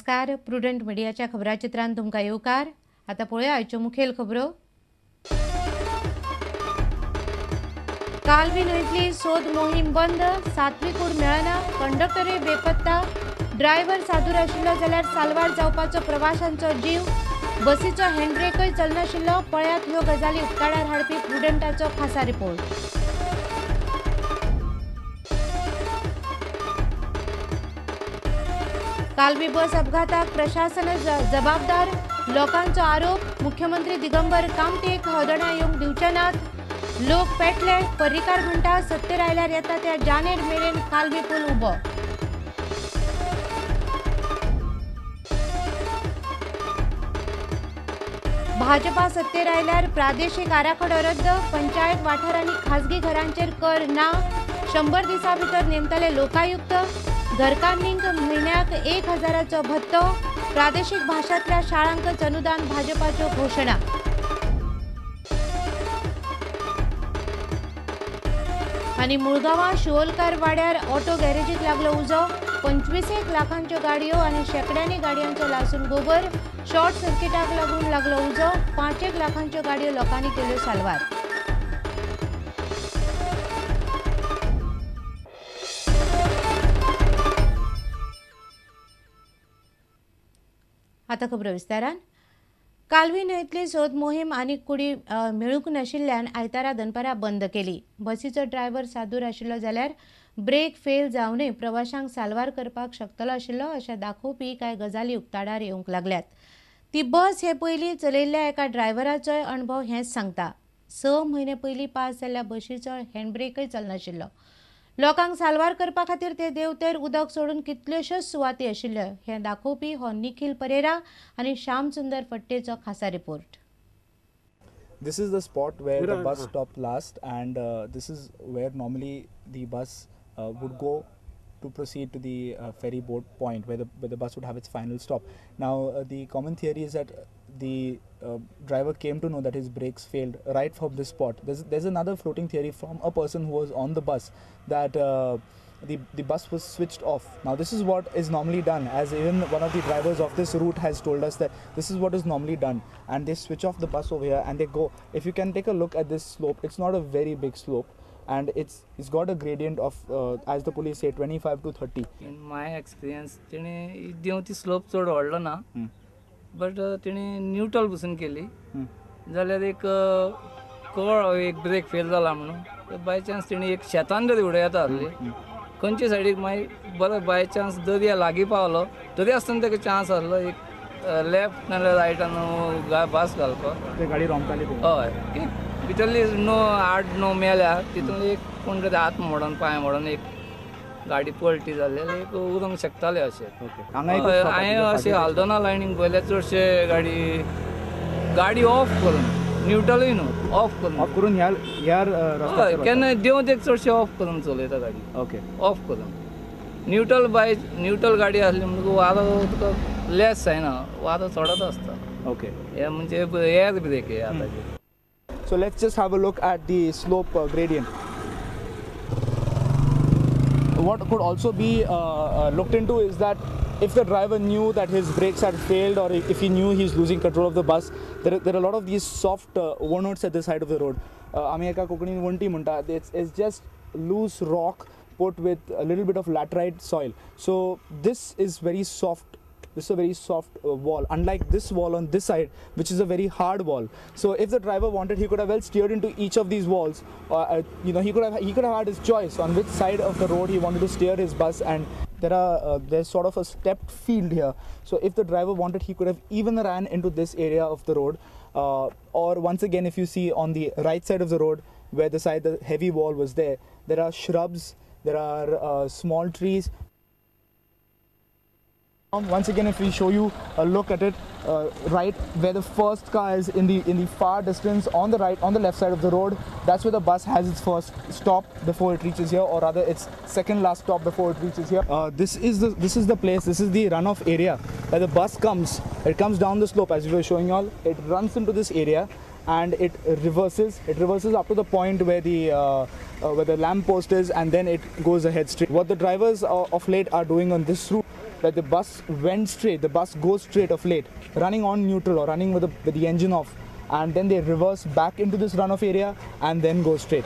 नमस्कार. प्रुडंट मिडियाच्या खबराचित्रांत तुमकां येवकार. आतां पळोवया आयच्यो मुखेल खबरो. कालवी न्हंयतली सोद मोहीम बंद, सातवी कूड मेळना, कंडक्टरूय बेपत्ता, ड्रायव्हर सादूर आशिल्लो जाल्यार साल्वार जावपाचो प्रवाशांचो जीव, बसीचो हँडब्रेकय चलनाशिल्लो. पळयात ह्यो गजाली उक्ताडार हाडपी प्रुडंटाचो खासा रिपोर्ट. कालवी बस अपघाताक प्रशासन जबाबदार, लोकांचो आरोप. मुख्यमंत्री दिगंबर कामतेक हळदोण्या येवंक दिवचे नात. लोक पेटले. पर्रीकार म्हणटा सत्तेर आयल्यार येता त्या जानेर मेरेन कालवी पूल उबो. भाजपा सत्तेर आयल्यार प्रादेशीक आराखडो रद्द, पंचायत वाठारांनी खाजगी घरांचेर कर ना, 100 दिसां भितर नेमतले लोकायुक्त, घरकान्नींक म्हयन्याक 1000चो भत्तो, प्रादेशीक भाशांतल्या शाळांकच अनुदान भाजपाच्यो घोशणा. आनी मुळगांवां शिवोलकार वाड्यार ऑटो गॅरेजीक लागलो उजो, 25 लाखांच्यो गाडयो आनी शेंकड्यांनी गाडयांचो लासून गोबर, शॉर्ट सर्किटाक लागून लागलो उजो, 5 लाखांच्यो गाडयो लोकांनी केल्यो साल्वार. आतां खबरो विस्तारान. कालवी न्हंयतली सोद मोहीम आनी कुडी मेळूंक नाशिल्ल्यान आयतारा दनपारां बंद केली. बसीचो ड्रायव्हर सादूर आशिल्लो जाल्यार ब्रेक फेल जावनय प्रवाशांक साल्वार करपाक शकतलो आशिल्लो अशें दाखोवपी कांय गजाली उक्ताडार येवंक लागल्यात. ती बस हे पयलीं चलयल्ल्या एका ड्रायव्हराचोय अणभव हेंच सांगता. 6 म्हयने पयलीं पास जाल्ल्या बशीचो हँडब्रेकय चलनाशिल्लो. लोकांक साल्वार करपा खातीर ते देंवतेर उदक सोडून कितल्योश्योच सुवाती आशिल्ल्यो हें दाखोवपी हो निखिल परेरा आनी श्याम सुंदर फट्टेचो खासा report. This is the spot where the bus stopped last, and this is where normally the bus would go to proceed to the ferry boat point where the bus would have its final stop. Now the common theory is that the driver came to know that his brakes failed right from this spot. There's another floating theory from a person who was on the bus that the bus was switched off. Now this is what is normally done, as even one of the drivers of this route has told us that this is what is normally done, and they switch off the bus over here and they go. If you can take a look at this slope, it's not a very big slope, and it's got a gradient of as the police say 25 to 30. In my experience, तेणे देंवती slope चड व्हडलो ना, but तेणे neutral पसून केली जाल्यार एक कळ एक ब्रेक फेल जाला म्हणून बाय चान्स तेणे एक शेतान तरी उडयता आसली खंयचे सायडीक, मागीर बरो बाय चान्स दर्या लागीं पावलो तरी आसतना ताका चान्स आसलो एक लेफ्ट नाल्यार रायटान बस घालपाक. गाडी रोमताली. हय, भितरली 8-9 मेल्या तितून एक कोण तरी हात मोडून पांय मोडून एक गाडी पलटी जाल्ली एक उरूंक शकताले अशें. हांवें अशें हल्दोना लायनीक पळयल्यार चडशे गाडी गाडी ऑफ करून, न्यूट्रलूय न्हू, ऑफ करून ऑफ करून ह्या हय केन्ना देंवतेक चडशे ऑफ करून चलयता गाडी. ओके, ऑफ करून न्यूट्रल बाय न्यूट्रल गाडी आसली म्हणटकूच वारो तुका लेस जायना, वारो चडत आसता. ओके, हे म्हणजे एअर ब्रेक हे आतांचे. So let's just have a look at the slope gradient. What could also be looked into is that if the driver knew that his brakes had failed, or if he knew he's losing control of the bus, there are a lot of these soft onots at the side of the road. Ami eka Konkani vonti munta. It's just loose rock put with a little bit of laterite soil. So this is very soft. This is a very soft wall, unlike this wall on this side, which is a very hard wall. So if the driver wanted, he could have well steered into each of these walls. You know, he could have had his choice on which side of the road he wanted to steer his bus. And there's sort of a stepped field here. So if the driver wanted, he could have even ran into this area of the road. Or once again, if you see on the right side of the road, where the side the heavy wall was there, there are shrubs, there are small trees. Once again, if we show you a look at it, right where the first car is in the far distance on the right, on the left side of the road, that's where the bus has its first stop before it reaches here, or rather its second last stop before it reaches here. This is the place, this is the runoff area where the bus comes. It comes down the slope, as we were showing you all. It runs into this area and it reverses. It reverses up to the point where the lamp post is, and then it goes ahead straight. What the drivers of late are doing on this route that the bus went straight, the bus goes straight of late, running on neutral or running with the engine off, and then they reverse back into this runoff area and then go straight.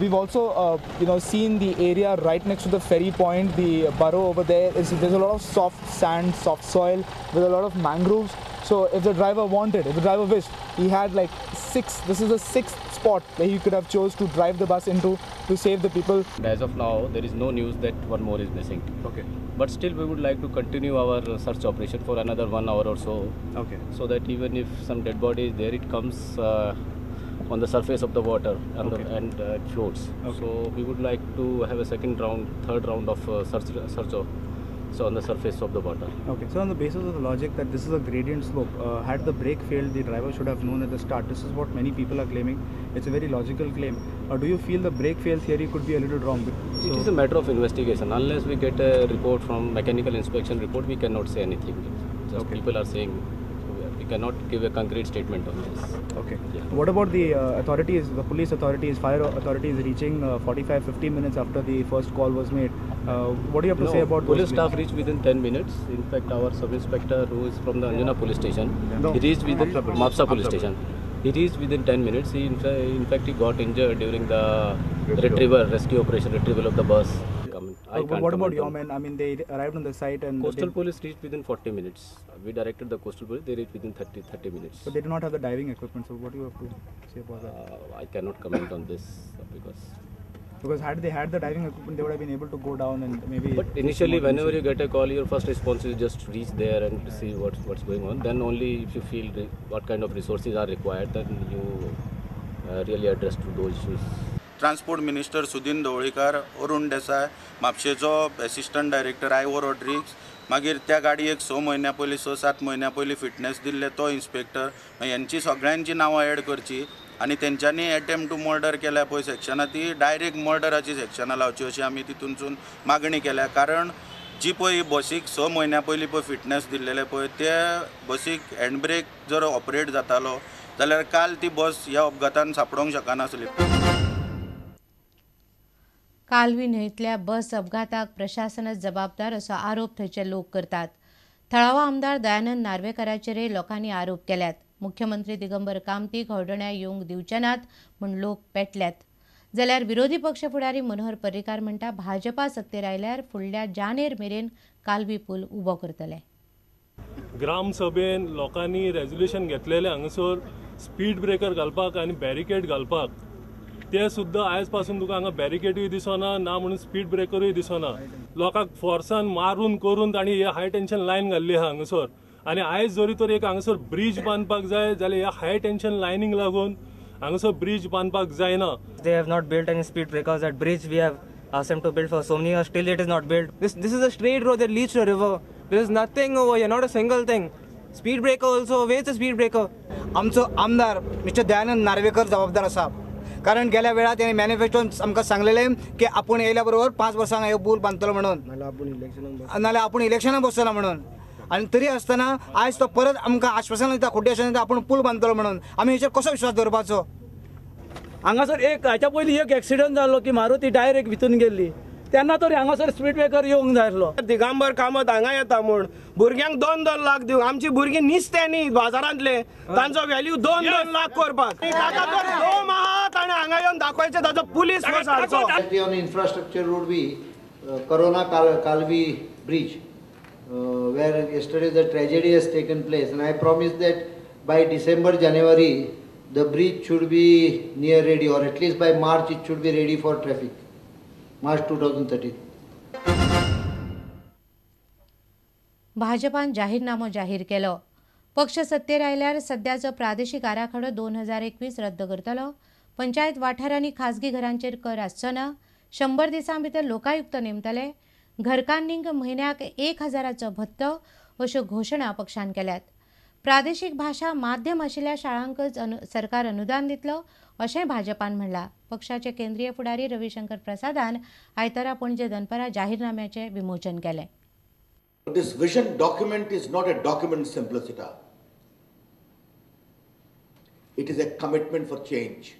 We've also seen the area right next to the ferry point, the burrow over there. There's a lot of soft sand, soft soil with a lot of mangroves. So if the driver wanted, if the driver wished, he had like six, this is the sixth spot that he could have chose to drive the bus into to save the people. As of now, there is no news that one more is missing. Okay. But still, we would like to continue our search operation for another 1 hour or so. Okay. So that even if some dead body is there, it comes on the surface of the water and, okay, and it floats. Okay. So we would like to have a second round, third round of search so on the surface of the water. Okay, so on the basis of the logic that this is a gradient slope, had the brake failed, the driver should have known at the start. This is what many people are claiming. It's a very logical claim. Do you feel the brake fail theory could be a little wrong? So it is a matter of investigation. Unless we get a report from mechanical inspection report, we cannot say anything. Just okay, people are saying. We cannot give a concrete statement on this. Okay. Yeah. What about the authorities, the police authorities, fire authorities reaching 45-50 minutes after the first call was made? What do you have to say about police staff reached within 10 minutes. In fact, our sub-inspector who is from the Anjuna police station, he reached within Mapsa police station. He reached within 10 minutes. He in fact, he got injured during the rescue operation, retrieval of the bus. But what about your men? I mean, they arrived on the site and... Coastal police reached within 40 minutes. We directed the coastal police, they reached within 30 minutes. But they do not have the diving equipment, so what do you have to say about that? I cannot comment on this because... Because had they had the diving equipment, they would have been able to go down and maybe... But initially, whenever you get a call, your first response is just reach there and see what's going on. Then only if you feel what kind of resources are required, then you really address to those issues. Transport minister Sudin Dhavalikar, Arun Desai, म्हापशेचो assistant director आयवो Rodrigues, मागीर त्या गाडयेक 6 म्हयन्या पयलीं 6-7 म्हयन्या पयलीं fitness दिल्ले तो inspector, हेंची सगळ्यांची नांवां एड करची आनी तेंच्यांनी एटेम्प्ट टू मर्डर केल्या पळय सेक्शनां, ती डायरेक्ट मर्डराची सेक्शनां लावची अशी आमी तितूनसून मागणी केल्या. कारण जी पळय बसीक 6 म्हयन्या पयलीं पळय फिटनेस दिल्लेले पळय ते बसीक हँडब्रेक जर ऑपरेट जातालो जाल्यार काल ती बस ह्या अपघातान सापडोंक शकनासली. कालवी न्हंयतल्या बस अपघाताक प्रशासनच जबाबदार असो आरोप थंयचे लोक करतात. थळावो आमदार दयानंद नार्वेकराचेरय लोकांनी आरोप केल्यात. मुख्यमंत्री दिगंबर कामतीक हळदोण्या येवंक दिवचे नात म्हूण लोक पेटल्यात. जाल्यार विरोधी पक्ष फुडारी मनोहर पर्रीकार म्हणटा भाजपा सत्तेर आयल्यार फुडल्या जानेर मेरेन कालवी पूल उबो करतले. ग्रामसभेन लोकांनी रेजोल्युशन घेतलेलें हांगासर स्पीड ब्रेकर घालपाक आनी बॅरिकेड घालपाक, ते सुद्दां आयज पासून तुका हांगा बॅरिकेडूय दिसना ना म्हणून स्पीड ब्रेकरूय दिसना. लोकांक फोर्सान मारून करून तांणी हे हाय टेन्शन लायन घाल्ली आहा हांगासर. आनी आयज जरी तर एक हांगासर ब्रीज बांदपाक जाय जाल्यार ह्या हाय टेन्शन लायनीक लागून हांगासर ब्रीज बांदपाक जायना. They have not built any speed breakers. That bridge we have asked them to build for so many years, still it is not built. This is a straight road that leads to a river. There is nothing over here, not a single thing. Speed breaker also, where is the speed breaker? आमचो आमदार mister Dayanand Narvekar जबाबदार आसा, कारण गेल्या वेळा त्याने मॅनिफेस्टोन आमकां सांगलेलें की आपूण येयल्या बरोबर 5 वर्सांक हे पूल बांदतलो म्हणून, नाल्यार आपूण इलेक्शनाक बसतलो म्हणून, आनी तरी आसतना आयज तो परत आमकां आश्वासन दिता, खोटें आश्वासन दिता आपूण पूल बांदतलो म्हणून. आमी हेचेर कसो विश्वास दवरपाचो? हांगासर एक हाच्या पयलीं एक एक्सिडंट जाल्लो की मारुती डायरेक्ट भितून गेल्ली, तेन्ना तर हांगासर स्पीड ब्रेकर येवंक जाय आसलो. दिगंबर कामत हांगा येता म्हूण भुरग्यांक 2-2 लाख दिवंक, आमची भुरगीं निस्त्यांनी बाजारांतले तांचो व्हॅल्यू 2-2 लाख करपाक ताका तर दम आहा ताणें हांगा येवन दाखोवचें ताचो पुलीस फोर्स हाडचो. On infrastructure would be Corona Kalvi bridge, where yesterday the tragedy has taken place, and I promise that by December, January the bridge should be near ready, or at least by March it should be ready for traffic, March 2013. भाजपान जाहीरनामो जाहीर केलो. पक्ष सत्तेर आयल्यार सद्याचो प्रादेशीक आराखडो 2021 रद्द करतलो. पंचायत वाठारांनी खासगी घरांचेर कर आसचो ना. 100 दिसां भितर लोकायुक्त नेमतले. घरकान्नींक म्हयन्याक 1000चो भत्तो अश्यो घोशणा पक्षान केल्यात. प्रादेशीक भाशा माध्यम आशिल्ल्या शाळांकच सरकार अनुदान दितलो अशें भाजपान म्हणलां. पक्षाचे केंद्रीय फुडारी रविशंकर प्रसादान आयतारा पणजे दनपारा जाहीरनाम्याचें विमोचन केलें. This vision document is not a document simpliciter. It is a commitment for change.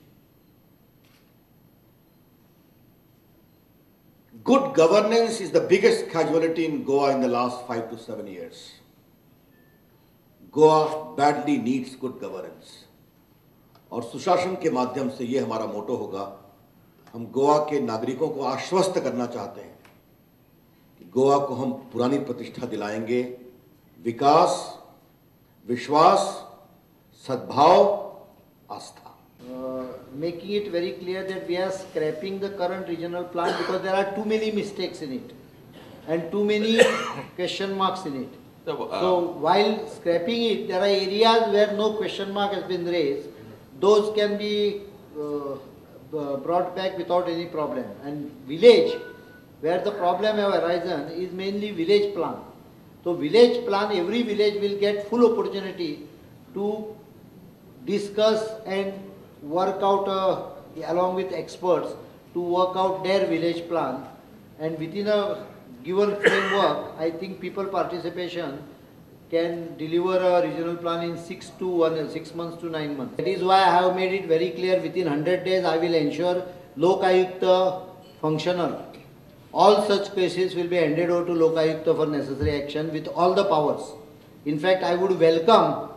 Good governance is the biggest casualty in Goa in the last 5 to 7 years. Goa badly needs good governance. और सुशासन K माध्यम से ये हमारा मोटो होगा। हम Goa K नागरिकों को आश्वस्त करना चाहते हैं कि गोवा को हम पुरानी प्रतिष्ठा दिलाएंगे। विकास, विश्वास, सद्भाव, आस्था। Making it very clear that we are scrapping the current regional plan because there are too many mistakes in it and too many question marks in it. So while scrapping it, there are areas where no question mark has been raised. Those can be brought back without any problem. And village, where the problem have arisen, is mainly village plan. So village plan, every village will get full opportunity to discuss and work out along with experts to work out their village plan, and within a given framework, I think people participation can deliver a regional plan in 6 months to 9 months. That is why I have made it very clear, within 100 days I will ensure Lok Ayukta functional. All such cases will be handed over to Lok Ayukta for necessary action with all the powers. In fact, I would welcome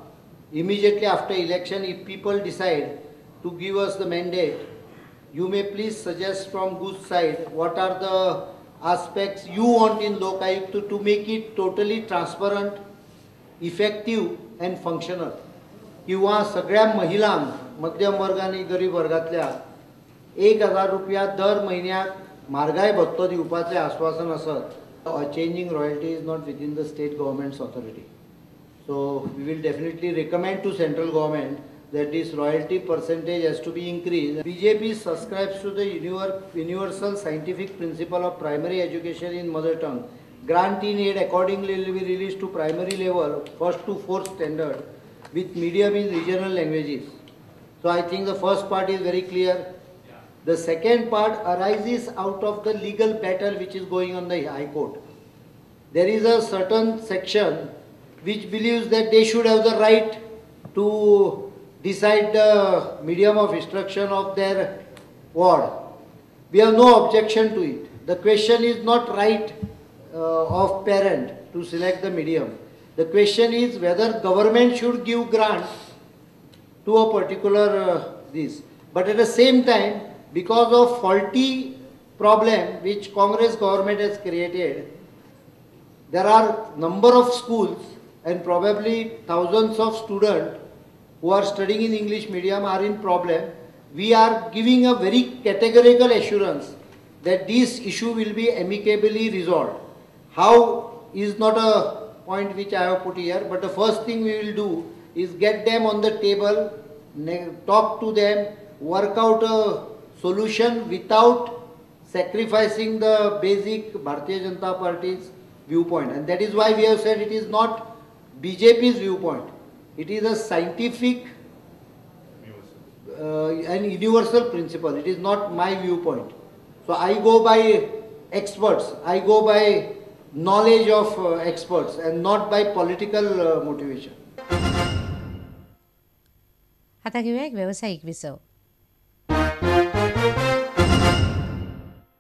immediately after election, if people decide to give us the mandate, you may please suggest from good side what are the aspects you want in Lok Ayukta to make it totally transparent, effective and functional. किंवा सगळ्या महिलांक, मध्यम वर्ग आनी गरीब वर्गांतल्या 1000 रुपया दर म्हयन्याक म्हारगाय भत्तो दिवपाचें आश्वासन आसत. Changing royalty is not within the state government's authority. So we will definitely recommend to central government that this royalty percentage has to be increased. BJP subscribes to the universal scientific principle of primary education in mother tongue. Grant in aid accordingly will be released to primary level, 1st to 4th standard, with medium in regional languages. So I think the first part is very clear. The second part arises out of the legal battle which is going on the High Court. There is a certain section which believes that they should have the right to decide the medium of instruction of their ward. We have no objection to it. The question is not right of parent to select the medium. The question is whether government should give grant to a particular this. But at the same time, because of faulty problem which Congress government has created, there are number of schools and probably thousands of students who are studying in English medium are in problem. We are giving a very categorical assurance that this issue will be amicably resolved. How is not a point which I have put here, but the first thing we will do is get them on the table, talk to them, work out a solution without sacrificing the basic Bharatiya Janata Party's viewpoint. And that is why we have said it is not BJP's viewpoint. It is a scientific and universal principle. It is not my viewpoint. So I go by experts, I go by knowledge of experts and not by political motivation. आता घेऊया एक व्यावसायिक विसव.